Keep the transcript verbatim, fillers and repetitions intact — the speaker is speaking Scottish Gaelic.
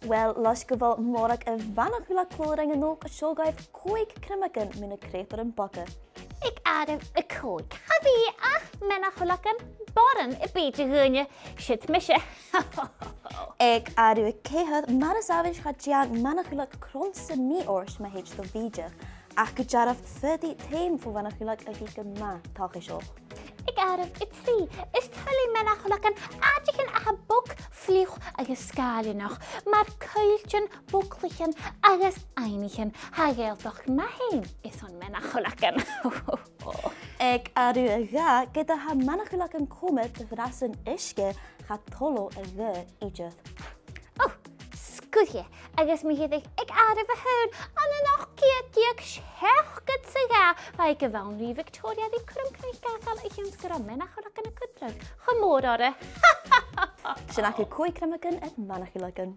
Uill, leis gu bheil Mòrag a' bhana-chuileag còmhla rinn a-nochd, seo agaibh còig criomagan mu na creutairean beaga. Aig àireamh a còig, cha bhi ach mena-chuileagan boireann a b' fheudar dhuinne, siud mise. Aig àireamh a ceithir, mar as àbhaist cha dèan mena-chuileag cron sam bith ort ma thèid do bhìdeadh, ach gu dearbh faodaidh taom fo mhena-chuileag a bhith gu math tòiseachadh. Aig àireamh a trì, is toil le mena-chuileagan àiteachan a tha bog, fliuch agus sgàileanach, mar coilltean, bogaichean agus aibhnichean. Tha a' Ghàidhealtachd math fhèin airson mena-chuileagan. Aig àireamh a dhà, ged a tha mena-chuileagan coma do bhrasan uisge, cha toil leotha a' ghaoth idir. Ò, sguir dheth, agus mi dh'fhaodadh aig àireamh a h-aon, ann an ochd ceud deug seachdad 's a dhà, bha i gu bhonn ri Victoria ri cur an cnuic fhàgail a chionn 's gun robh mena-chuileagan a' cur dragh cho mòr oirre. Sin agaibh còig criomagan air mena-chuileagan.